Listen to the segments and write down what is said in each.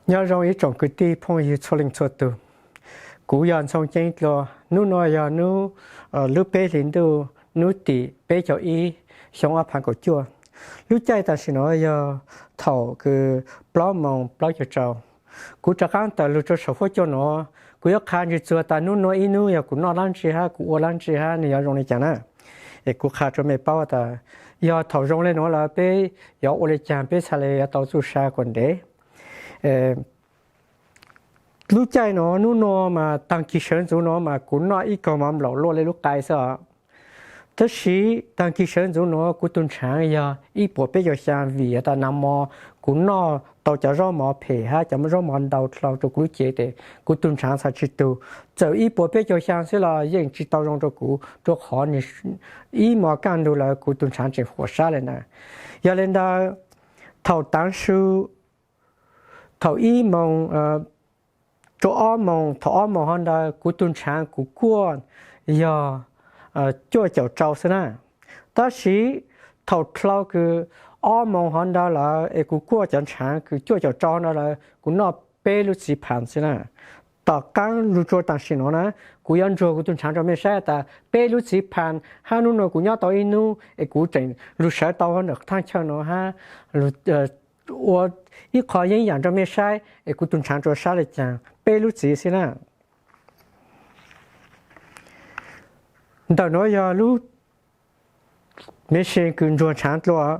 Nyob zoo ib tsoom kwv tij phooj ywg txhua leej txhua tus. Kuv yog Ntxhoo Ceeb Dlua. Hnub no yog hnub lub peb hlis ntuj, hnub tim peb caug ib, xyoo ob phav kaum cuaj. Lub caij tam sim no yog thaum kws plaub moos plaub caug rau. Kuv rov qaab tawm lug rua saum fuab cua no, kuv yuav qha ntsws txug tas hnub no ib hnub yog kuv noj dlaab tsi hab kuv ua dlaab tsi hab nwg yuav zoo le caag na. Es kuv qha rua mej paub tas yog thaum zoo le nuav lawm peb yuav ua le caag peb txhaj le yuav tau txuj sa kuas ntev. Lub caij no hnub no mas taag kis sawv ntxuv no mas kuv noj ib kaug mov nplaum luaj le lub qai xwb os. Tab sis taag kis sawv ntxuv no kuv tug ntshaav yog ib puas peb caug xyaa vim tas nag mo kuv noj tau cov zaub mov phem hab cov zaub mov ntau dlhau rua kuv lub cev tes kuv tug ntshaav txhad tsi tug. Txawm ib puas peb caug xyaa xwb los yeej tsi tau zoo rua kuv rua qhov ib mos kaj ntug lawm kuv tug ntshaav tseem huam sab le ntawd. Yog le ntawd, thaum taav su, thaum ib moos rua ob moos, thaum ob moos hov ntawd kuv tug ntshaav kuv kuaj yog cuaj caum rau xwb na. Tab sis thaum dlhau kws ob moos hov ntawd lawm es kuv kuaj cov ntshaav kws cuaj caum rau ntawd lawm kuv noj peb lub txiv phaas xwb na. Tom qaab lug rua tam sim no na, kuv yuav ntsuag kuv tug ntshaav rua mej saib tas peb lub txiv phaas hab hnub no kuv nyob tau ib hnub es kuv tseem lug sawv tau ntawm thaaj chaw no hab ua ib qho yeeb yam rua mej saib es kuv tug ntshaav rua sab le caag, peb lub txiv xwb na. Ntawm nuav yog lub machine kws ntsuag ntshaav dlua.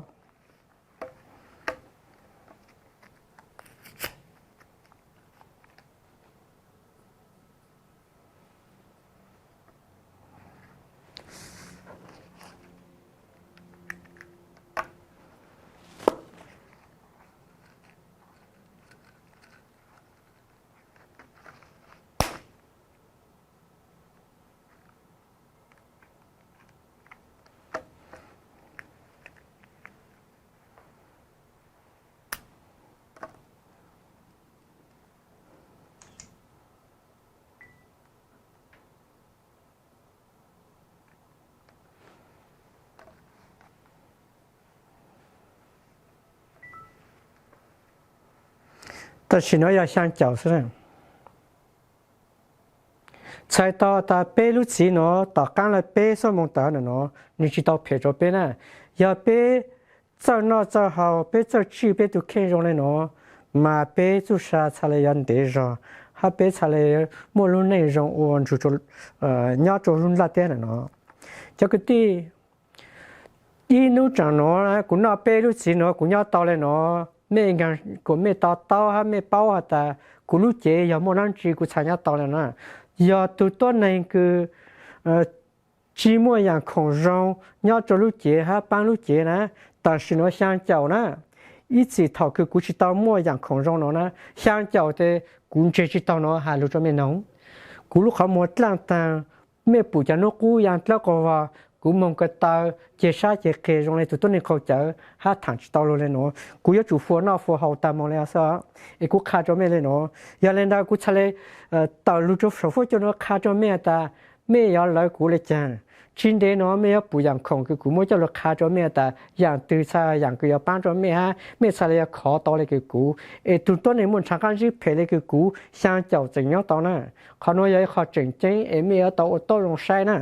Tam sim no yog xyaa caum xwb na. Txhais tau tas peb lub txiv no tom qaab le peb xuab moos tawm nuav nwg tsi tau phem rua peb na. Yog peb txawj noj txawj haus, peb txawj tswj peb tug kheej zoo le nuav, mas peb txuj sa txhaj le yuav ntev zog, hab peb txhaj le muaj lub neej zoo ua ntsug nyob rua lub nplaj teb nuav no. Cov kwv tij, ib nub tsaam nuav kuv noj peb lub txiv nuav kuv nyob tau le nuav, mej kuas mej to taub hab mej paub has tas kuv lub cev yog muaj dlaab tsi kuv txhaj nyob tau le na. Yog tug tuab neeg kws tsi muaj yaam khoom zoo nyob rua lub cev hab paab lub cev na, tam sim nuav xyaa caum na. Ib txhis thaum kws kuv tsi tau muaj yaam khoom zoo no na, xyaa caum tes kuv ntseg tsi taug nuav has lug rua mej noog. Kuv lub qhov muag dlaaj taag, mej pum cov nub qub yaa dlawb quas vog, kuv moog ko taw ceg sab ceg qeg zoo le tug tuab neeg qaug cawv hab thaam tsi tau lug le nuav. Kuv yuav tsum fuas noj fuas haus taag moog le xwb, es kuv qha rua mej le nuav. Yog le ntawd kuv txhaj le tawm lug rua saum fuab cua nuav qha rua mej tas mej yuav lawv kuv le caag. Tsi ntev nuav mej yuav pum yaam khoom kws kuv muab coj lug qha rua mej tas yaam twg txhaj yaam kws yuav paab rua mej hab mej txhaj le yuav khov tau le kws kuv, es tug tuab neeg muaj nrhav qaab ntsib phem le kws kuv xyaa caum tseem nyob tau na. Qhov nuav yog ib qho tseem ceeb es mej yuav tau ua taub zoo saib na.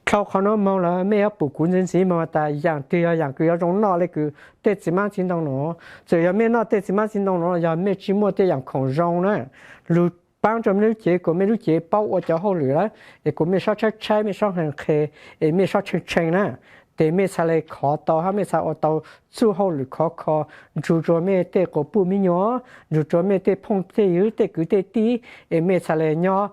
Dlhau qhov nuav moog lawm mej yuav pum kuv ntxiv ntxiv moog tas yaam twg yog yaam kws yuav zoo noj le kws tej txiv maab txiv ntoo nuav. Txawm yog mej noj tej txiv maab txiv ntoo nuav los yog mej tsi muaj tej yaam khoom zoo na, lug paab rua mej lub cev kuas mej lub cev paub ua cov hauj lwm lawm, es kuas mej sab tshaib tshaib, mej sab nqhis nqhis, es mej sab tshee tshee na, tes mej txhaj le khov tau hab mej txhaj ua tau txuj hauj lwm khov kho, nrug rua mej tej quas puj miv nyuas, nrug rua mej tej phooj tej ywg tej kwv tej tij, es mej txhaj le nyob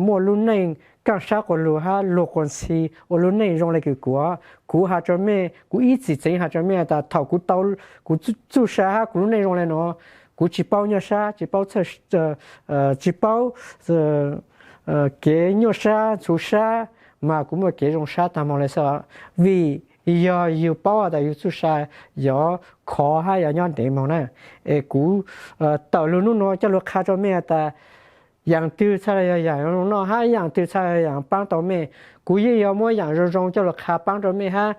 muaj lub neej kaaj sab quas lug hab luag quas ntxhi ua lub neej zoo le kws kuv. Kuv has rua mej, kuv ib txwm tseev has rua mej tas thaum kuv tau kuv txuj sa hab kuv lub neej zoo le nuav, kuv tsi paub nyuaj sab, tsi paub, tsi paub kev nyuaj sab ntxhuv sab, mas kuv muaj kev zoo sab taag moog le xwb. Vim yog yug paub tas yug txuj sa yuav khov hab yuav nyob ntev moog na. Es kuv tawm lug nub nuav coj lug qha rua mej tas yaam twg txhaj le yog yaam zoo noj hab yaam twg txhaj yaam paab tau mej. Kuv yeej yuav muab yaam zoo zoo coj lug qha paab rua mej hab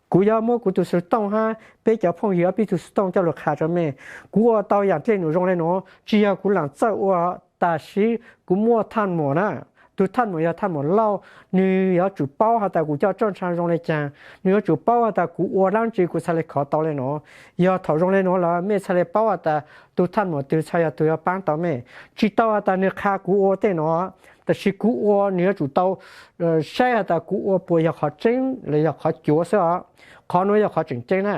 Kuv yuav muab kuv tus xov tooj hab peb cov phooj ywg ob peb tug xov tooj coj lug qha rua mej. Kuv ua tau yaam dlej num zoo le nuav tsis yog kuv leej txawj ua, tab sis kuv muaj thaj muam na. Tug thaj muam yog thaj muam lauj, nwg yuav tsum paub has tas kuv coj roj ntsha zoo le caag, nwg yuav tsum paub has tas kuv ua dlaab tsi kuv txhaj le khov tau le nuav. Yog thaum zoo le nuav lawm mej txhaj le paub has tas tug thaj muam twg txhaj yog tug yuav paab tau mej. Tsis tau has tas nwg qha kuv ua tej nuav, tab sis kuv ua nwg yuav tsum tau saib has tas kuv ua puas yog qhov tseeb los yog qhov cuav xwb os. Qhov nuav yog qhov tseem ceeb na.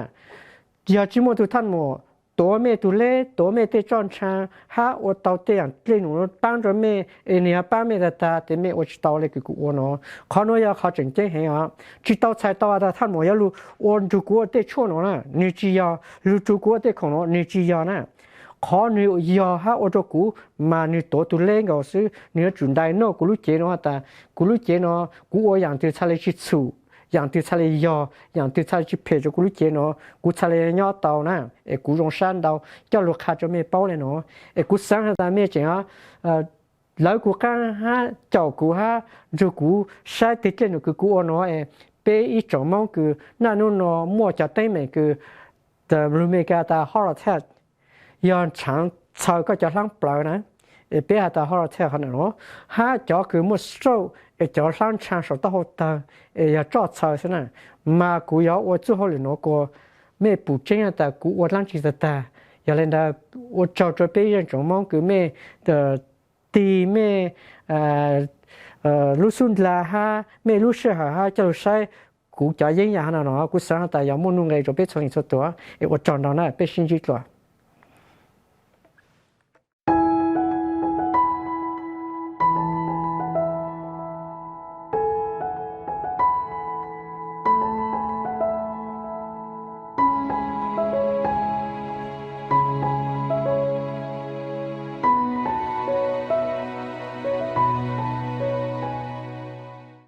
Yog tsis muaj tug thaj muam tuav mej tug leb, tuav mej tej roj ntsha, hab ua tau tej yaam dlej num paab rua mej es nwg yuav paab mej tag tag tes mej ua tsis tau le kws kuv ua nuav. Qhov nuav yog qhov tseem ceeb heev os. Tsis tau txhais tau has tas thaj muam yuav lug ua nrug kuv ua tej tshuaj nuav na, nwg tsis yog. Lug tsuav kuv ua tej khoom nuav nwg tsis yog na. Qhov nwg yog hab ua rua kuv mas nwg tuav tug leb nkaus xwb, nwg yuav tsum ntais noj kuv lub cev nuav has tas kuv lub cev nuav kuv ua yaam twg txhaj le tsis txhum, yaam twg txhaj le yog, yaam twg txhaj le tsis phem rua kuv lub cev nuav kuv txhaj le nyob tau na. Es kuv zoo sab ntau coj lug qha rua mej paub le nuav. Es kuv xaav has tas mej tseem lawv kuv qaab hab caum kuv hab nrug kuv saib tej dlej num kws kuv ua nuav es peb ib tsoom Moob kws naj nub nuav muaj cov teeb meem kws lug Meskas tas heart attack, yog ntshaav txhaws koj cov hlaab plawv na, es peb has tas heart attack qhov nuav, hab cov kws muaj stroke es cov hlaab ntsha saum taub hau tawg es yog roj txhaws xwb na. Mas kuv yuav ua txuj hauj lwm nuav kuas mej pum tseeb has tas kuv ua dlaab tsi tag tag. Yog le ntawd, ua tsaug rua peb ib tsoom Moob kws mej tig mej lub xub ntiag hab mej lub sij hawm hab coj lug saib kuv cov yeeb yam hov no no. Kuv xaav has tas yuav muaj nuj nqe rua peb txhua leej txhua tus, es ua tsaug ntau na, peb sib ntsib dlua.